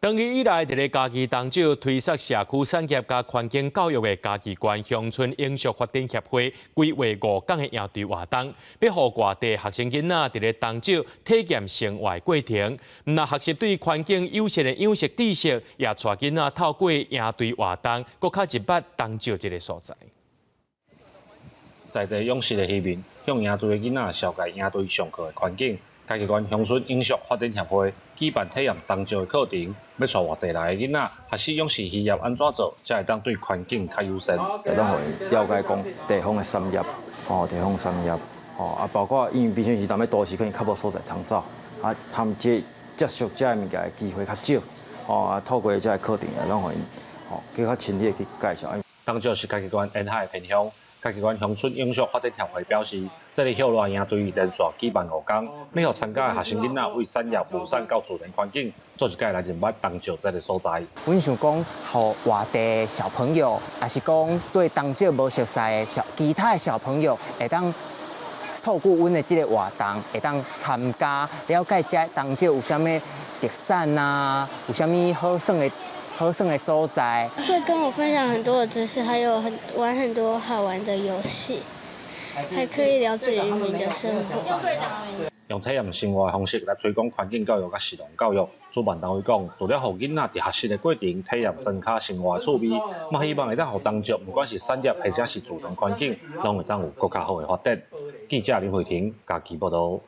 長期以來，佇咧嘉義東石推捒社區產業佮環境教育的嘉義縣鄉村永續發展協會，規劃5工的營隊活動，欲予外地學生囡仔佇咧東石體驗生活過程，毋但學習對環境友善的養殖知識，也帶囡仔透過營隊活動，閣較入捌東石這个所在。在地養殖的漁民向營隊的囡仔紹介營隊上課的環境。嘉義縣鄉村永續發展協會舉辦體驗東石的課程，欲帶外地來的囡仔學習養殖漁業按怎做，才會當對環境較友善。會當予𪜶了解講地方的產業，吼地方產業，吼啊包括因為平常時踮咧都市可能較無所在通走，啊他們這接觸這个物件的機會較少，吼啊透過這个課程會當予𪜶吼閣較深入去介紹。東石是嘉義縣沿海的偏鄉。嘉義縣鄉村永續發展協會表示，這个歇熱營隊連續舉辦5工，欲予參加的學生囡仔為產業、物產到自然環境，做一擺來認捌東石這个所在。阮想講，予外地小朋友，抑是講對東石無熟似的小其他的小朋友，會當透過阮的這个活動，會當參加了解這東石有啥物特產啊，有啥物好耍的所在。會跟我分享很多的知識，還有很玩很多好玩的遊戲，還可以了解漁民的生活。用體驗生活的方式來推廣環境教育佮食農教育。主辦單位講，除了予囡仔佇學習的過程體驗莊跤生活的趣味，嘛希望會當予東石，毋管是產業或者是自然環境，攏會當有閣較好的發展。記者林慧婷嘉義報導。